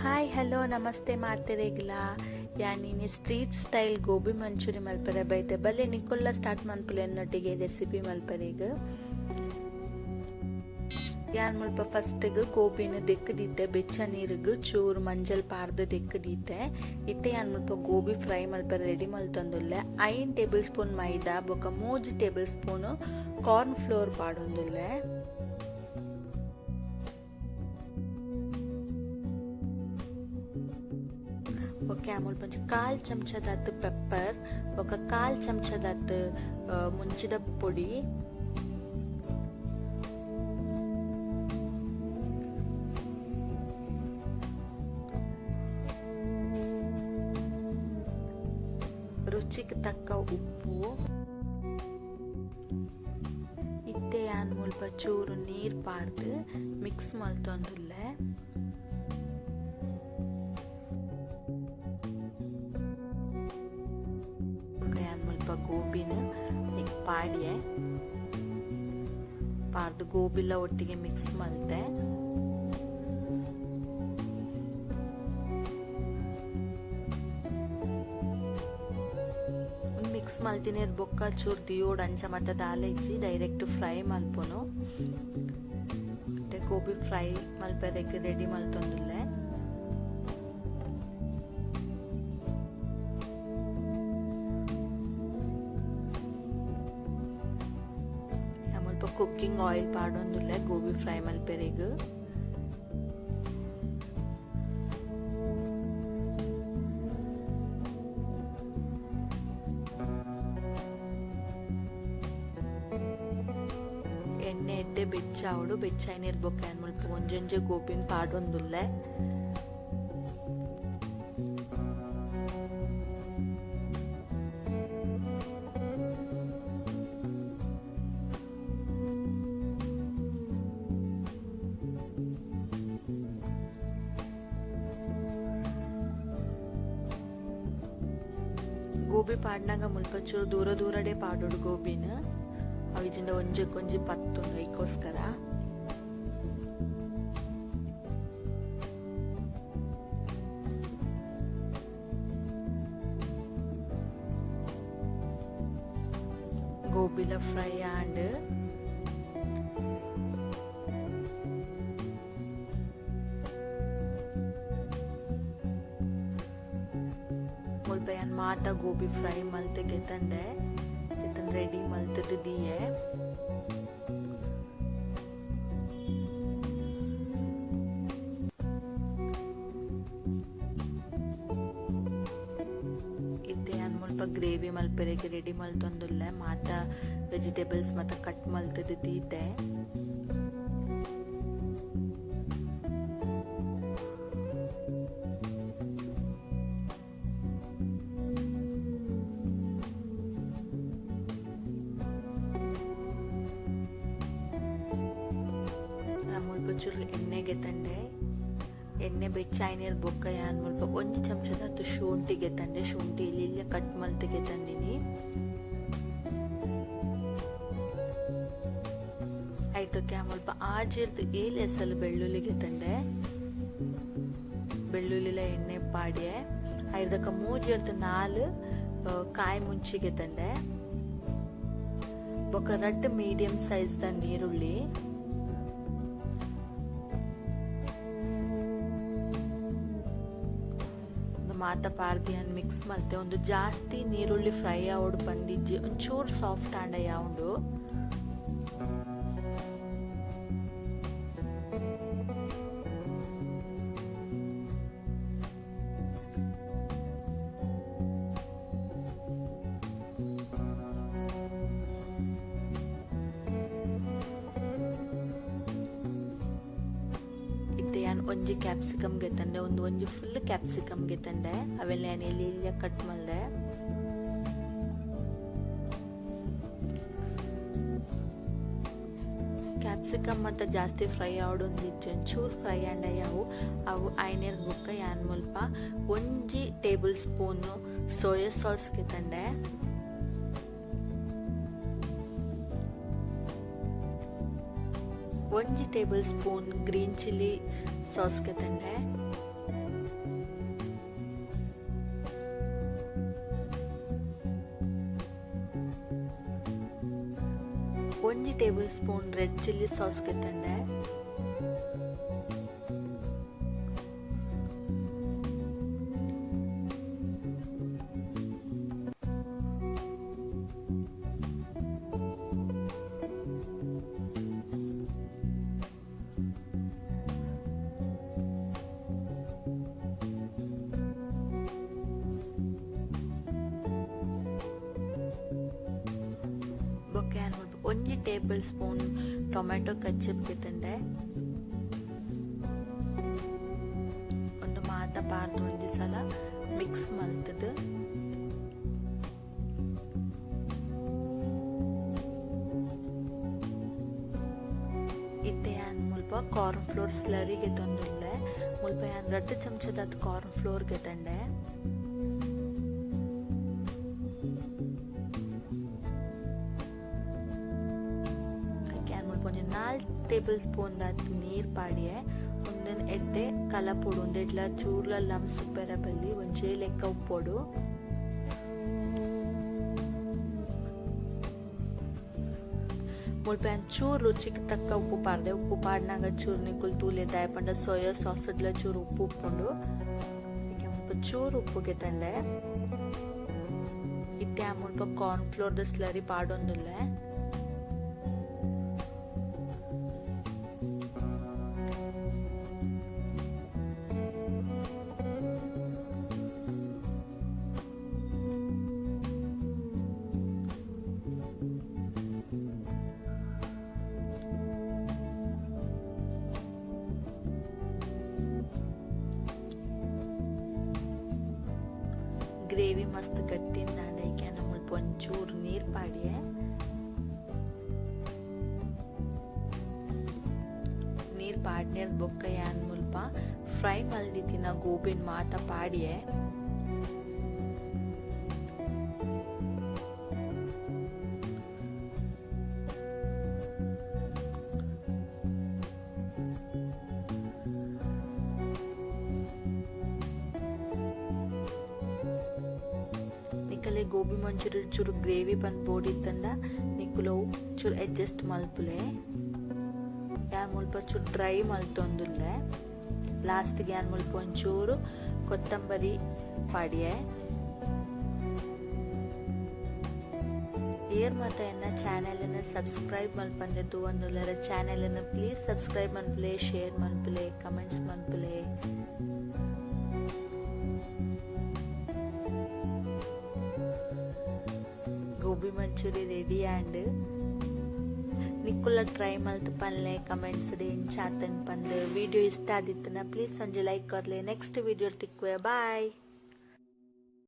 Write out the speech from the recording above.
Hi hello namaste ಮಾತೆರೆಗ್ಲ. ಯಾನ್ ಇನಿ street style gobi manchurian ಮಲ್ಪರೆ ಬೈದೆ. ಬಲ್ಲೆ ನಿಕುಲ್ಲ ಸ್ಟಾರ್ಟ್ ಮನ್ಪುಲೆ ಎನ್ನೊಟ್ಟಿಗೆ ರೆಸಿಪಿ ಮಲ್ಪರೆಗ್. ಯಾನ್ ಮುಲ್ಪ ಫಸ್ಟ್ ಗ್ ಗೋಬಿನ್ ದೆಕ್ಕ್ ದೀತೆ, ಬೆಚ್ಚ ನೀರುಗ್ ಚೂರು ಮಂಜಲ್ ಪಾರ್ದ್ ದೆಕ್ಕ್ ದೀತೆ. ಇತ್ತೆ ಯಾನ್ ಮುಲ್ಪ ಗೋಬಿ ಫ್ರೈ ಮಲ್ಪರೆ ರೆಡಿ ಮಲ್ತೊಂದುಲ್ಲೆ. 5 ಟೇಬಲ್ ಸ್ಪೂನ್ ಮೈದಾ ಬೊಕ 3 ಟೇಬಲ್ ಸ್ಪೂನ್ ಕಾರ್ನ್ ಫ್ಲೋರ್ ಪಾಡೊಂದುಲ್ಲೆ. ಬೊಕ್ಕ ಮುಲ್ಪ ಒಂಜಿ ಕಾಲ್ ಚಮಚದಾತ್ ಪೆಪ್ಪರ್ ಬೊಕ ಕಾಲ್ ಚಮಚದಾತ್ ಮುಂಚಿದ ಪೊಡಿ. ರುಚಿಕ್ ತಕ್ಕ ಉಪ್ಪು. ಇತ್ತೆ ಯಾನ್ ಮುಲ್ಪ ಚೂರು ನೀರ್ ಪಾಡ್ದ್ ಮಿಕ್ಸ್ ಮಲ್ತೊಂದುಲ್ಲೆ. ಯಾನ್ ಮುಲ್ಪ ಗೋಬಿನ್ ಪಾಡ್ಯೆ. ಪಾಡ್ದ್ ಗೋಬಿಲ ಒಟ್ಟಿಗೆ ಮಿಕ್ಸ್ ಮಲ್ತೆ. ಮಿಕ್ಸ್ ಮಲ್ತಿನೆರ್ದ್ ಬೊಕ್ಕ ಚೂರು ದಿಯೋಡು ಅಂಚ ಮಾತ ದಾಲ ಇಜ್ಜಿ ಡೈರೆಕ್ಟ್ ಫ್ರೈ ಮಲ್ಪುನು. ಇತ್ತೆ ಗೋಬಿ ಫ್ರೈ ಮಲ್ಪೆರೆಗ್ ರೆಡಿ ಮಲ್ತೊಂದುಲ್ಲೆ. ಮುಲ್ಪ ಕುಕ್ಕಿಂಗ್ ಆಯಿಲ್ ಪಾಡೊಂದುಲ್ಲೆ ಗೋಬಿ ಫ್ರೈ ಮಲ್ಪೆರೆಗ್. ಎಣ್ಣೆ ಎಡ್ಡೆ ಬೆಚ್ಚ ಆವೊಡು, ಬೆಚ್ಚ ಆಯಿನೆರ್ದ್ ಬೊಕ್ಕ ಯಾನ್ ಮುಲ್ಪ ಒಂಜೊಂಜೆ ಗೋಬಿನ್ ಪಾಡೊಂದುಲ್ಲೆ. ಗೋಬಿ ಪಾಡ್ನಗ ಮುಲ್ಪ ಚೂರು ದೂರ ದೂರಡೆ ಪಾಡೊಡು ಗೋಬಿನ್, ಅವಿಜಿಂಡ ಒಂಜೆಕೊಂಜಿ ಪತ್ತುಂಡು ಐಕೋಸ್ಕರ. ಗೋಬಿಲ ಫ್ರೈ ಆಂಡ್. ಮುಲ್ಪ ಯಾನ್ ಮಾತ ಗೋಬಿ ಫ್ರೈ ಮಲ್ತ್ ಗೆತಂಡೆ, ಗೆತಂದ್ ರೆಡಿ ಮಲ್ತ್ದ್ ದೀಯೆ. ಇತ್ತೆ ಯಾನ್ ಮುಲ್ಪ ಗ್ರೇವಿ ಮಲ್ಪೆರೆಗ್ ರೆಡಿ ಮಲ್ತೊಂದುಲ್ಲೆ, ಮಾತ ವೆಜಿಟೇಬಲ್ಸ್ ಮಾತ ಕಟ್ ಮಲ್ತ್ದ್ ದೀತೆ. ಮುಲ್ಪ ಚೂರು ಎಣ್ಣೆ ಗೆತಂಡೆ, ಎಣ್ಣೆ ಬೆಚ್ಚ ಆಯಿನೆರ್ದ್ ಬೊಕ್ಕ ಯಾನ್ ಮುಲ್ಪ ಒಂಜಿ ಚಮಚದಾತ್ ಶುಂಠಿ ಗೆತಂಡೆ, ಶುಂಠಿ ಎಲ್ಯ ಎಲ್ಯ ಕಟ್ ಮಲ್ತ್ ಗೆತಂದಿನಿ. ಐತೊಕೆ ಮುಲ್ಪ ಆಜಿರ್ದ್ ಏಲ್ ಎಸಲ್ ಬೆಳ್ಳುಳ್ಳಿ ಗೆತಂಡೆ, ಬೆಳ್ಳುಳ್ಳಿಲ ಎಣ್ಣೆ ಪಾಡ್ಯೆ. ಐರ್ದಕ ಮೂಜಿರ್ದ್ 4 ಕಾಯಿ ಮುಂಚಿ ಗೆತಂಡೆ, ಬೊಕ ರಡ್ಡ್ ಮೀಡಿಯಂ ಸೈಜ್ ದ ನೀರುಳ್ಳಿ. ಮಾತ ಪಾರ್ದ್ ಯಾನ್ ಮಿಕ್ಸ್ ಮಲ್ತೆ. ಉಂದು ಜಾಸ್ತಿ ನೀರುಳ್ಳಿ ಫ್ರೈ ಆವೊಡು ಪಂದಿಜ್ಜಿ, ಒಂಚೂರು ಸಾಫ್ಟ್ ಆಂಡ ಯಾವುಂಡು. ಇತ್ತೆ ಯಾನ್ ಒಂಜಿ ಕ್ಯಾಪ್ಸಿಕಮ್ ಗೆತಂಡೆ, ಉಂದು ಒಂಜಿ ಫುಲ್ ಕ್ಯಾಪ್ಸಿಕಮ್ ಗೆತಂಡೆ, ಅವೆನ್ ಯಾನ್ ಎಲ್ಯ ಎಲ್ಯ ಕಟ್ ಮಲ್ದೆ. ಕ್ಯಾಪ್ಸಿಕಮ್ ಮಾತ ಜಾಸ್ತಿ ಫ್ರೈ ಆವೊಡೊಂದಿಜ್ಜಿ, ಒಂಚೂರು ಫ್ರೈ ಆಂಡ ಯಾವು. ಅವು ಆಯಿನೆರ್ದ್ ಬೊಕ್ಕ ಯಾನ್ ಮುಲ್ಪ ಒಂಜಿ ಟೇಬಲ್ ಸ್ಪೂನ್ ಸೋಯಾ ಸಾಸ್ ಗೆತಂಡೆ. ಒಂಜಿ table spoon green chilli sauce ಗೆತಂಡೆ. ಒಂಜಿ table spoon red chilli sauce ಗೆತೊಂಡೆ. ಬೊಕ್ಕ ಯಾನ್ ಮುಲ್ಪ ಒಂಜಿ ಟೇಬಲ್ ಸ್ಪೂನ್ ಟೊಮೆಟೊ ಕಚ್ಚಪ್ ಗೆತೊಂಡೆ. ಉಂದು ಮಾತ ಪಾರ್ದ್ ಒಂಜಿ ಸಲ ಮಿಕ್ಸ್ ಮಲ್ತುದು. ಇತ್ತೆ ಯಾನ್ ಮುಲ್ಪ ಕಾರ್ನ್ ಫ್ಲೋರ್ ಸ್ಲರಿ ಗೆತೊಂದುಲ್ಲೆ. ಮುಲ್ಪ ಯಾನ್ ರಡ್ಡ್ ಚಮಚದಾತ್ ಕಾರ್ನ್ ಫ್ಲೋರ್ ಗೆತೊಂಡೆ. ಐಕ್ ಯಾನ್ ಮುಲ್ಪ ಒಂಜಿ ನಾಲ್ ಟೇಬಲ್ ಸ್ಪೂನ್ ದಾತ್ ನೀರ್ ಪಾಡಿಯೆ. ಉಂದೆನ್ ಎಡ್ಡೆ ಕಲಪೊಡು. ಉಂದೆಡ್ಲ ಚೂರ್ಲ ಲಂಪ್ಸ್ ಉಪ್ಪೆರೆ ಬಲ್ಲಿ ಒಂಜೇ ಲೆಕ್ಕ ಉಪ್ಪೊಡು. ಮುಲ್ಪ ಯಾನ್ ಚೂರು ರುಚಿಗ್ ತಕ್ಕ ಉಪ್ಪು ಪಾಡ್ದೆ. ಉಪ್ಪು ಪಾಡ್ನಗ ಚೂರು ನಿಕುಲು ತೂಲೆ ದಾಯೆ ಪಂಡ ಸೋಯಾ ಸಾಸ್ ಡ್ಲ ಚೂರು ಉಪ್ಪು ಉಪ್ಪುಂಡು. ಐಕ್ ಮುಲ್ಪ ಚೂರು ಉಪ್ಪು ಗೆತೊಂಡೆ. ಇತ್ತೆ ಯಾನ್ ಮುಲ್ಪ ಕಾರ್ನ್ ಫ್ಲೋರ್ ದ ಸ್ಲರಿ ಪಾಡೊಂದುಲ್ಲೆ. ಗ್ರೇವಿ ಮಸ್ತ್ ಗಟ್ಟಿಂದಾಂಡ ಐಕ್ ಯಾನ್ ಮುಲ್ಪ ಒಂಚೂರು ನೀರ್ ಪಾಡಿಯೆ. ನೀರ್ ಪಾಡ್ನೆರ್ದ್ ಬೊಕ್ಕ ಯಾನ್ ಮುಲ್ಪ ಫ್ರೈ ಮಲ್ದಿತ್ತಿನ ಗೋಬಿನ್ ಮಾತ ಪಾಡಿಯೆ. ನಿಕಲೆ ಗೋಬಿ ಮಂಚೂರಿ ಚೂರು ಗ್ರೇವಿ ಪಂದ್ ಬೋಡಿತ್ತಂಡ ನಿಕುಲು ಅವು ಚೂರು ಅಡ್ಜಸ್ಟ್ ಮಲ್ಪುಲೆ. ಯಾನ್ ಮುಲ್ಪ ಚೂರು ಡ್ರೈ ಮಲ್ತೊಂದುಲ್ಲೆ. ಲಾಸ್ಟ್ ಗ್ ಯಾನ್ ಮುಲ್ಪ ಒಂಚೂರು ಕೊತ್ತಂಬರಿ ಪಾಡಿಯೆ. ಏರ್ ಮಾತ ಎನ್ನ ಚಾನೆಲ್ ನ್ ಸಬ್ಸ್ಕ್ರೈಬ್ ಮಲ್ಪಂದೆ ತೂವೊಂದುಲ್ಲೆರ್ ಚಾನೆಲ್ ನ್ ಪ್ಲೀಸ್ ಸಬ್ಸ್ಕ್ರೈಬ್ ಮನ್ಪುಲೆ ಶೇರ್ ಮನ್ಪುಲೆ ಕಮೆಂಟ್ಸ್ ಮನ್ಪುಲೆ. ಗೋಬಿ ಮಂಚೂರಿ ರೆಡಿ ಆಂಡ್. ನಿಕುಲ್ಲ ಟ್ರೈ ಮಲ್ತ್ ಪನ್ಲೆ ಕಮೆಂಟ್ಸ್ ಡ್ ಎಂಚ ಆತ್ಂಡ್ ಪಂದ್. ವಿಡಿಯೋ ಇಷ್ಟ ಆದಿತ್ತ್ಂಡ ಪ್ಲೀಸ್ ಒಂಜಿ ಲೈಕ್ ಕೊರ್ಲೆ. ನೆಕ್ಸ್ಟ್ ವಿಡಿಯೋ ಡ್ ತಿಕ್ಕುವೆ ಬಾಯ್.